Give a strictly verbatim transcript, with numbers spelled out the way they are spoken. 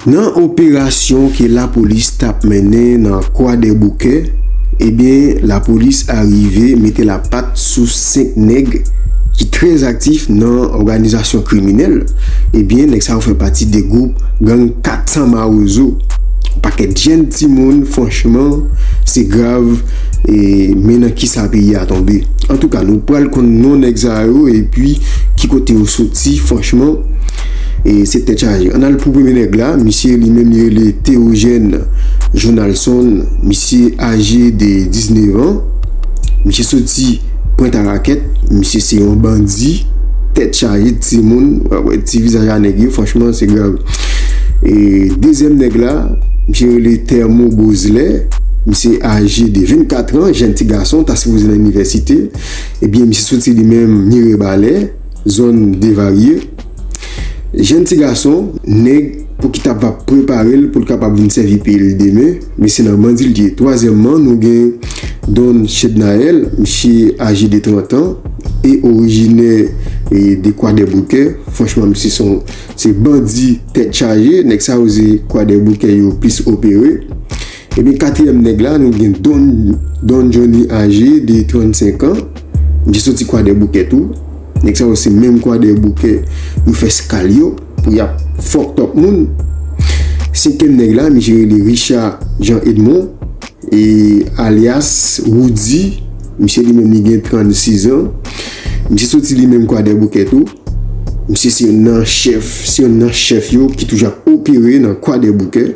Nan operasyon ke lapolis t ap mennen nan Kwadèboukè, ebyen, lapolis arive mete lapat sou senk nèg ki trè aktif nan òganizasyon kriminèl. Ebyen, nèg sa yo fè pati de gwoup gang kat san Mawozo. Pakèt jèn timoun, franchman, se grav, e, men nan kisa peyi a tonbe. Antouka, nou pral konn non nèg sa yo, epi ki kote yo soti, franchman, e se tèt chaje. Ann al pou premye nèg la, misye li menm li rele Théogène Jonalson, misye aje de diznèf an, misye soti Pwent a Rakèt, misye se yon bandi, tèt chaje, timoun, w ap wè ti vizaj a nèg yo, franchman, se grav. E dezyèm nèg la, misye rele Thermo Beauzlé, misye aje de vennkat an, jèn ti gason, ta sipoze nan inivèsite, ebyen, misye soti li menm Mirebalais, zòn Desvarieux. Jèn ti gason, nèg pou ki t ap ap prepare l pou l kapab vin sèvi peyi l demen, men se nan bandi l ye. Twazyèmman, nou gen Don Chednael, misye aje de trant an e orijinè, e, de Kwadèboukè. Franchman, misye se yon, se bandi tèt chaje. Nèg sa yo se Kwadèboukè yo plis opere. Ebyen, katriyèm nèg la, nou gen Don, Don Johnny aje de trannsenk an. Misye soti Kwadèboukè tou. Nèg sa yo se menm Kwadèboukè yo fè skal yo pou y ap fucked up moun. Senkyèm nèg la, misye rele Richard Jean Edmond, e alyas Roody. Misye li menm li gen trannsis an. Misye soti li menm Kwadèboukè tou. Misye se youn nan chèf, se youn nan chèf yo ki toujou ap opere nan Kwadèboukè.